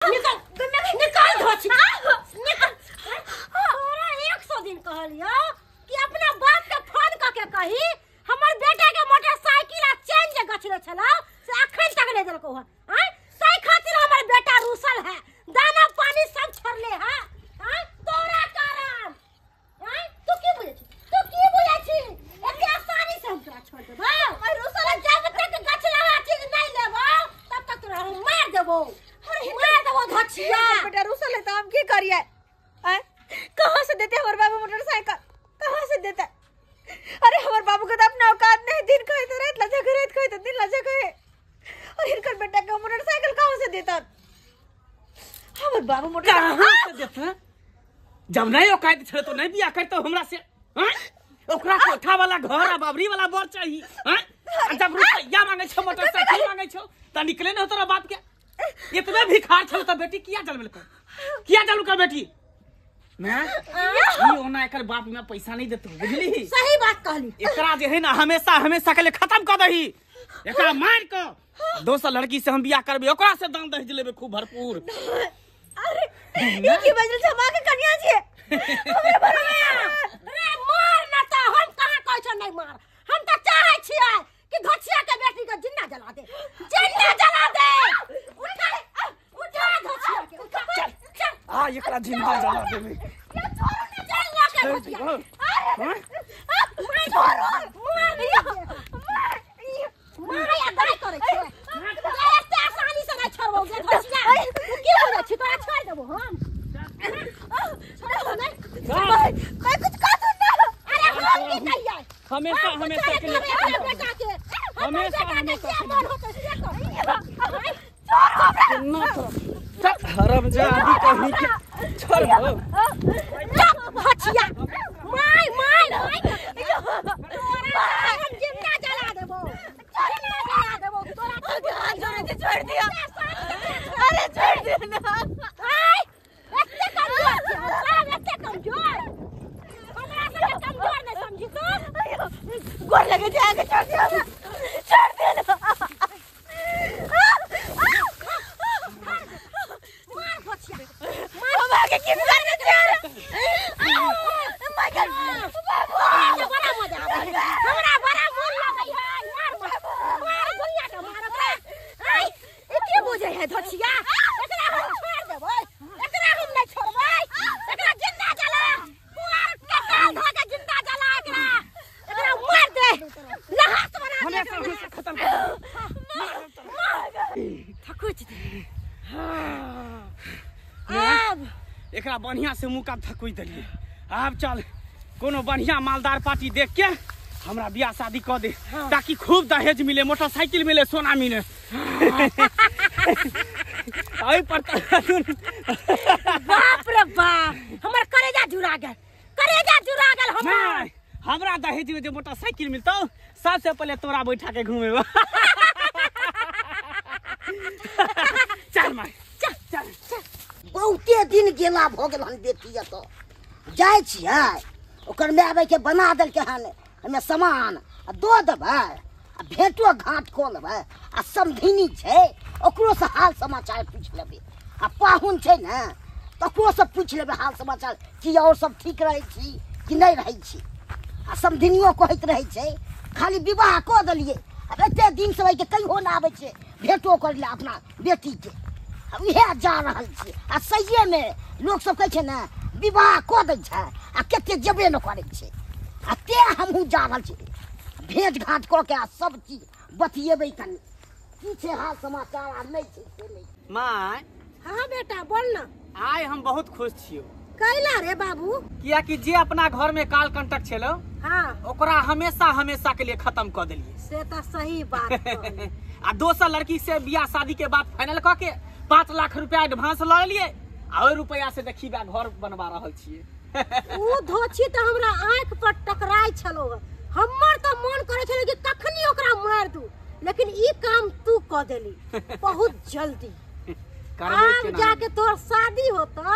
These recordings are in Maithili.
निकल निकल धोछिया निकल। तोरा 100 दिन कहलियो कि अपना बाप के फोन क के कही हमर बेटा के मोटरसाइकिल आ चेन जे गछले छला से अखन तक नहीं देलको ह। हां सही खातिर हमर बेटा रूसल है, दाना पानी सब छोड़ले है। हां तोरा कारण। हां तू की बुझै छी, तू की बुझै छी? एते आसानी से हम तोरा छोड़ देबो? और रूसल जब तक गछला चीज नहीं लेबो तब तक तोरा हम मार देबो, मार देबो धोछिया। बेटा रूसल है तो हम की करिए? हैं कहां से देते हमर बाबू मोटरसाइकिल, कहां से देता? अरे हमर बाबू के तो अपना औकात नहीं, दिन खाए तो रात लजा करे, रात खाए तो दिन लजा करे, और इनकर बेटा के मोटरसाइकिल कहां से देता? हमर बाबू मोटर कहां से देता? जब नहीं औकात छले तो नहीं बियाह करतो हमरा से। हां ओकरा कोठा वाला घर आ बाबरी वाला बर चाहिए। हां जब रुपया मांगे छो मोटरसाइकिल मांगे छो त निकले न तोरा बाप के। इतने भिखार छल त बेटी किया जन्मलको, किया जन्मलको बेटी? मैं ई ओना एकर बाप में पैसा नहीं देतो, बुझली? सही बात कहली। एकरा जे है ना हमेशा हमेशा के लिए खत्म कर दही, एकरा मार के दोसर लड़की से हम बियाह करबे, ओकरा से दान दहेज लेबे खूब भरपूर। अरे ई की बजल छ मां के कन्या छी हमरे भरमे। अरे मार ना त हम कहां कहै छ नहीं मार, हम त चाहै छियै कि धोछिया के बेटी के जिन्ना जला दे, जिन्ना जला दे। उठा उठा धोछिया के, उठा चल चल। आ एकरा जिन्ना जला देबे। ये छोड़ ना चल ना के धोछिया। अरे मार छोड़ मार मार मार या दाई करे छै। एते आसानी से नहीं छोड़बो गे धोछिया। तू की बोलै छी? तोरा छोड़ देबो हम, छोड़बो नहीं। मैं कुछ कह दू ना। अरे हम की कहियै? हमेशा हमेशा के लिए, बेटा के हमेशा हमेशा के मन होतै से कर। छोड़ हरामजादी कहीं के, छोड़ चुप धोछिया। My my my तोरा हम जिंदा जला देबो, जिंदा जला देबो तोरा। छोड़ दिया, अरे छोड़ दिया ना। आय एते कमजोर छी हम सब, एते कमजोर हमरा सब कमजोर नहीं समझी तू। गोर लगे छै आगे, छोड़ दिया, छोड़ दिया ना। मार धोछिया मार, हम आगे की करने जा रहे। My God बाबू बड़ा मजा आबै है हमरा, बड़ा मोन लगै है। मार मार दुनिया के मार ओकरा। आय ई की बुझै है धोछिया? एकरा हम छोड़ देबै, एकरा हम नहीं छोड़बै, एकरा जिंदा जला, कुआर के काल धो के जिंदा जला एकरा, एकरा मार दे, लहास बना दे, हमेशा हमेशा खत्म कर थकुच दे। हां आब एकरा बढ़िया से मुँह का थकुच देलिए। आब चल कोनो बढ़िया मालदार पार्टी देख के हमरा बियाह शादी कर दे। हाँ। ताकि खूब दहेज मिले, मोटरसाइकिल मिले, सोना मिले। आई पर बाप रे बाप, हमर करेजा जुड़ा गेल, करेजा जुड़ा गेल हमर। हमरा दहेज में जो मोटरसाइकिल मिलतो सबसे पहले तोरा बैठा के घूमेबो। चल माई चल चल चल। बहुते दिन गेला भ गेल हन बेटी एतऽ जाइ छियै, ओकर my के बना देलकै हन हमे सामान आ दऽ देबै आ भेंटो घाट कऽ लेबै आ समधिनी छै ओकरो से हाल समाचार पूछि लेबै आ पाहुन छै ने तकरो से पूछि लेबै हाल समाचार कि और सब ठीक रहै छी कि नहि रहै छी। आ समधिनियो कहैत रहै छै खाली विवाह कऽ देलियै आ एते दिन से के कहियो नहि आबै छै भेंटो करै लए अपना बेटीके। इएह जा रहल छी आ सहिएमे लोक सब कहै छै ने विवाह कऽ दै छै आ कते जेबे नहि करै छै आ तें हमहूँ जा रहल छी भेंट घाट कऽ के आ सब चीज बतियेबै कनि की छै हाल समाचार आ नहि छै से नहि। माय। हाँ बेटा बोल ना। आइ हम बहुत खुश छियौ। कैला रे बाबू? कियाकि जे अपना घर में काल कंटक छेलो, हाँ, ओकरा हमेशा हमेशा के लिए खत्म कर देलिए। से तो सही बात। आ दोसर लड़की से बियाह शादी के बात फाइनल कऽ के 5 लाख रुपया एडवांस लऽ लिए आ ओहि रुपया से देखी बा घर बनवा रहल छियै। ऊ धोछी तऽ हमरा आँख पर टकराइ छलो, हमर तऽ मन करै छलै कि कखनी ओकरा मारि दू, लेकिन ई काम तू कऽ देली बहुत जल्दी। आब जाके तोहर शादी होतौ,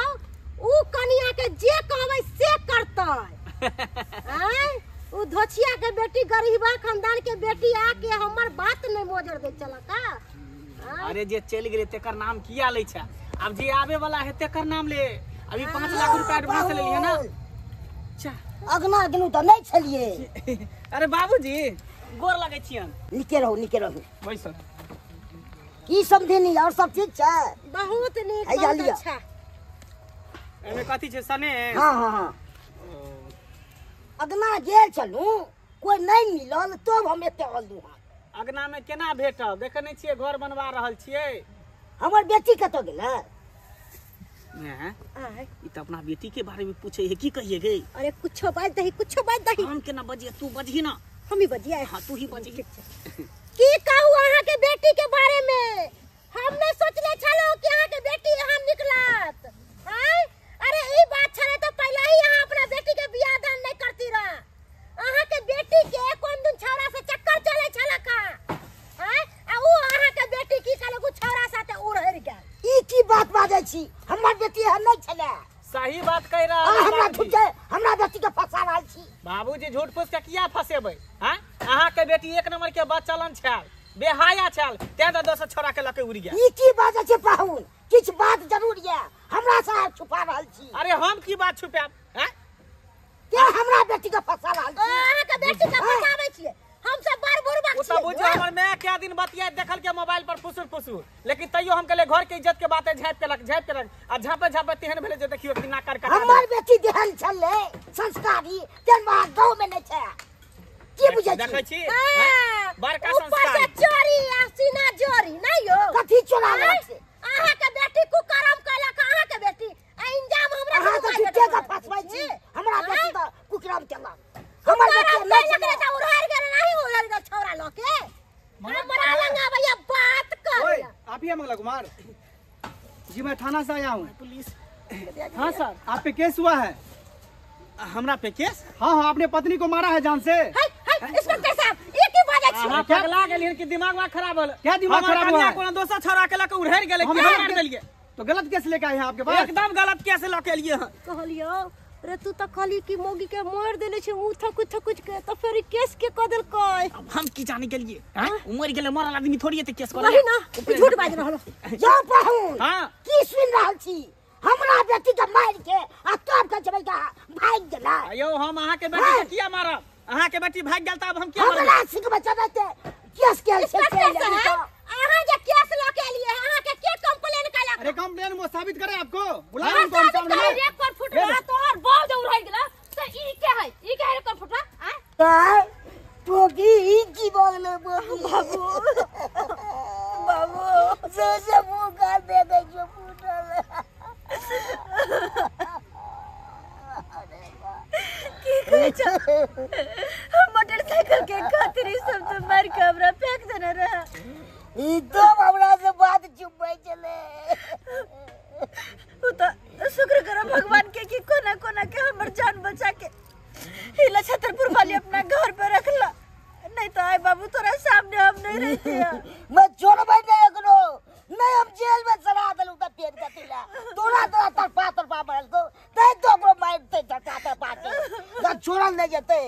ऊ कनिया के जे कहबै से करतै। आँय ऊ धोछिया के बेटी गरीबा खानदान के बेटी आके हमर बात नहीं मोजर दै छल का। अरे जे चलि गेलै तेकर नाम किया लै छै? अब जे आवे वाला है तेकर नाम ले। अभी 5 लाख रुपया एडवांस ले लिया ना। अगना गेलू त नहीं छलिए। अरे बाबूजी गोर लगे छियन। निके रहू निके रहू। बैसल की समझेनी और सब ठीक छै? बहुत नीक बहुत अच्छा। एमे कथी छै सने? हां हां हां अगना गेल छलू कोई नहीं मिलल तब हम एते अलू। अगना में केना भेटब? देखे नहीं छियै घर बनवा रहल छियै। हमर बेटी कतऽ गेलै? ई त अपना बेटी के बारे में पूछे है की कहिए गई? अरे कुछो बाज दही कुछो बाज दही। हम केना बजिए तू बजही ना। हम ही बजिए। हां तू ही बजही। की कहू अहाँ के बेटी के बारे में? हम नहीं सोचले छलो कि अहाँ के बेटी यहाँ निकलत। आय अरे ई बात छले त पहले ही अहाँ अपना बेटी के बियाह दान नहीं करती रह। अहाँ के बेटी के कोन दिन छौरा से चक्कर चले छला का? आय आ उ अहाँ के बेटी की कहलक उ छौरा साथे उड़हर गेल। ई की बात बाजै छी? हमर बेटी एहन नहीं छले। सही बात कह रहा है। हमरा झूठ हमरा बेटी के फंसा रहल छी। बाबूजी झूठ फूस के किया फसेबै? हां अहाँ के बेटी एक नंबर के बचलन छल बेहाया छल तें त दोसर छोरा के लके उड़ गेल। ई की बाजै छै पाहुन? किछ बात जरूर ये हमरा से छुपा रहल छी। अरे हम की बात छुपाएब? हैं के हमरा बेटी के फंसा रहल छी? अहाँ के बेटी के फंसाबै छियै हम सब बड़ बुड़बक छियै। ओ त बुझो हमर my क्या दिन बतिया देखल के मोबाइल पर फुसुर फुसुर लेकिन तैयो हम कहले घर के इज्जत के बात है झाप के रख झाप के रख आ झापे झापे तेहन भेले जे देखियो कि नाकर काटा। हमर बेटी देहन छलै संस्कारी तेन बात गांव में नहीं छै। की बुझै छी? देखै छी बड़का संस्कारी ऊपर से चोरी आ सीना जोरी नहीं यो कथी चोरा लेलक से? अहाँ के बेटी कुकर्म केलक अहाँ के बेटी आ इंजाम हमरा अहाँ त झूठे के फसबै छी। हमरा बेटी त कुकर्म केलक। हमर बेटी नहीं छलै त उड़ार गेल नहीं उड़ार गेल छौरा लके हमरा लंग आबैया बात कर। ओए आप ही है मंगला कुमार जी? मैं थाना से आया हूँ। पुलिस? हाँ सर। आप पे केस हुआ है? हमरा पे केस? हाँ हाँ आपने पत्नी को मारा है जान से। हाय हाय इंस्पेक्टर साहब ये की बात है? अहाँ पगला गेलियन कि दिमाग वा खराब होल? क्या दिमाग खराब हुआ? कोनो दोसर छौरा के लके उड़ार गेलै क्या मार देलिए? तो गलत केस लेके आए हैं आपके पास? एकदम गलत केस लके एलिए हैं। कहलियो रे तू त कहली कि मौगी के मार देले छै उ थकुच थकुच के त फेर केस के क देलकै? अब हम की जाने के लिए? हां उमर गेले मरल आदमी थोड़ी एते केस करले। नहीं ना झूठ बाज रहल। जा पाहुन हां की सुन रहल छी? हमरा बेटी के मार के आ तब के जबै का भाग गेला। अयो हम अहाँ के बेटी के किया मारब? अहाँ के बेटी भाग गेल त अब हम किया मारब? हमरा सिख बचाबै के केस के छै। अहाँ जे केस ल के एलिए अहाँ के के कंप्लेन केलक? अरे कंप्लेन वो साबित करे आपको बुलाए उनको हम सामने। एक पर फुटवा तोहर बाप जे उड़ाइ गेला त ई के है ई के है कर फुटवा? आ त टोकी ई की बोलले बाबू बाबू से से मुंह कर दे दे जो फुटल। की कहै छ? मोटरसाइकिल के खातिर ई सब तो मार के हमरा फेंक देने रहा। ई तो हमरा से बात चुपै चले। उ त शुक्र करो भगवान के कि कोना कोना के हमर जान बचा के हिला छतरपुर वाली अपना घर पर रखला नहीं तो आए बाबू तोरा सामने हम नहीं रहते। मैं छोड़बै नहीं एकरो नहीं हम जेल में सड़ा देलु त पेट कतिला तोरा तोरा तड़पा तड़पा मारल को तै तो ओकरो मारते तड़पा तड़पा के ना छोड़ल नहीं जते।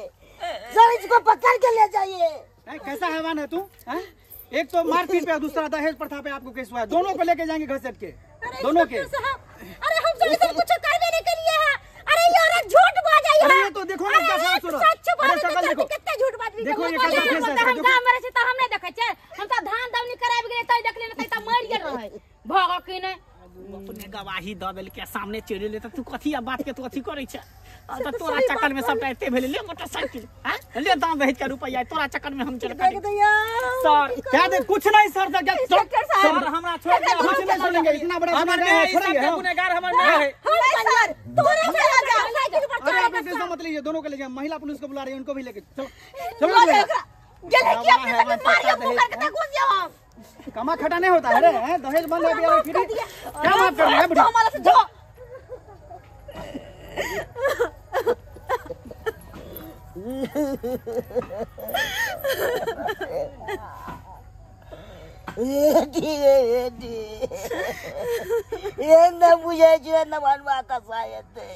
सर इसको पकड़ के ले जाइए। नहीं कैसा हैवान है तू? हैं एक तो मारपीट पे दूसरा दहेज प्रथा पे आपको केस हुआ है। दोनों को लेके जाएंगे घसीट के दोनों के। अरे हम सब इधर कुछ करबे नहीं के लिए है। अरे ये औरत झूठ बाजै है। अरे ये तो देखो ना क्या सूरत। सच बात है कितना झूठ बाजबी। देखो ये कैसा केस है। हम गांव में रहे त हम नहीं देखै छै। हम त धान दवनी कराबि गेलै तै देखले नै त मरि गेल रहै भग की नै। अपने गवाही द देलके सामने चलि ले त तू कथी आ बात के तू अथी करै छै? त तोरा चक्कर में सबटा एते भेलै ले मोटरसाइकिल हैं ले दाम भेज के रुपैया तोरा चक्कर में हम चल देख दैया सर क्या दे कुछ नहीं सर सर हमरा छोड़ दे कुछ नहीं सुनेंगे। इतना बड़ा गुनाह है छोड़ेंगे हम गुनहगार हमर नहीं है। हम सर तोरा से जा साइकिल पर। अरे आप ऐसा मत लीजिए दोनों को ले जाए। महिला पुलिस को बुला रही है उनको भी लेके चलो चलो। गेले की अपने तक मारियो मुंह करके तक घुस जाओ हम। कमा खटा नहीं होता है रे हैं दहेज बंद है यार फिर क्या बात कर रहे हैं बुढ़ी? हमारा से जो बेटी ये न बुझै छै न भनवा कसा हेतै।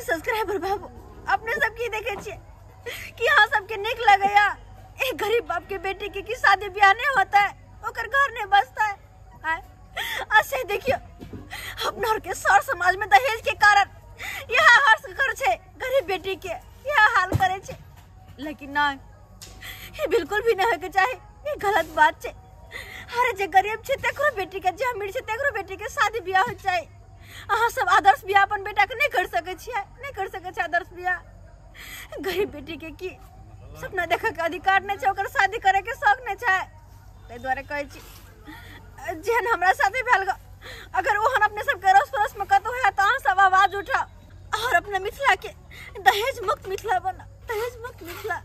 सब्सक्राइबर बाबू अपने सब की देखे छियै कि अहाँ सबके नीक लगैया एक गरीब बाप के बेटी के की शादी ब्याह नहीं होता है, ओकर घर नहीं बसता है। ऐसे देखियो अपना और के सर समाज में दहेज के कारण यह हर्ष कर छे गरीब बेटी के यह हाल करे छे। लेकिन ना, ये बिल्कुल भी नहीं होके के चाही, ये गलत बात छे। अरे जे गरीब छे तेकरो बेटी के, जे अमीर छे तेकरो बेटी के शादी ब्याह हो चाही। अहाँ सब आदर्श ब्याह अपन बेटा के नहीं कर सके छियै, नहीं कर सके छियै आदर्श ब्याह। गरीब बेटी के की सपना देखे के अधिकार नहीं छै, ओकर शादी करे के शौक नहीं छै। ताहि दुआरे कहै छी जेहन हमरा साथे भेल ग, अगर ओहन अपने सबके अड़ोस पड़ोस में कतौ है तऽ अहाँ सब आवाज उठाउ और अपना मिथिला के दहेज मुक्त मिथिला बना, दहेज मुक्त मिथिला।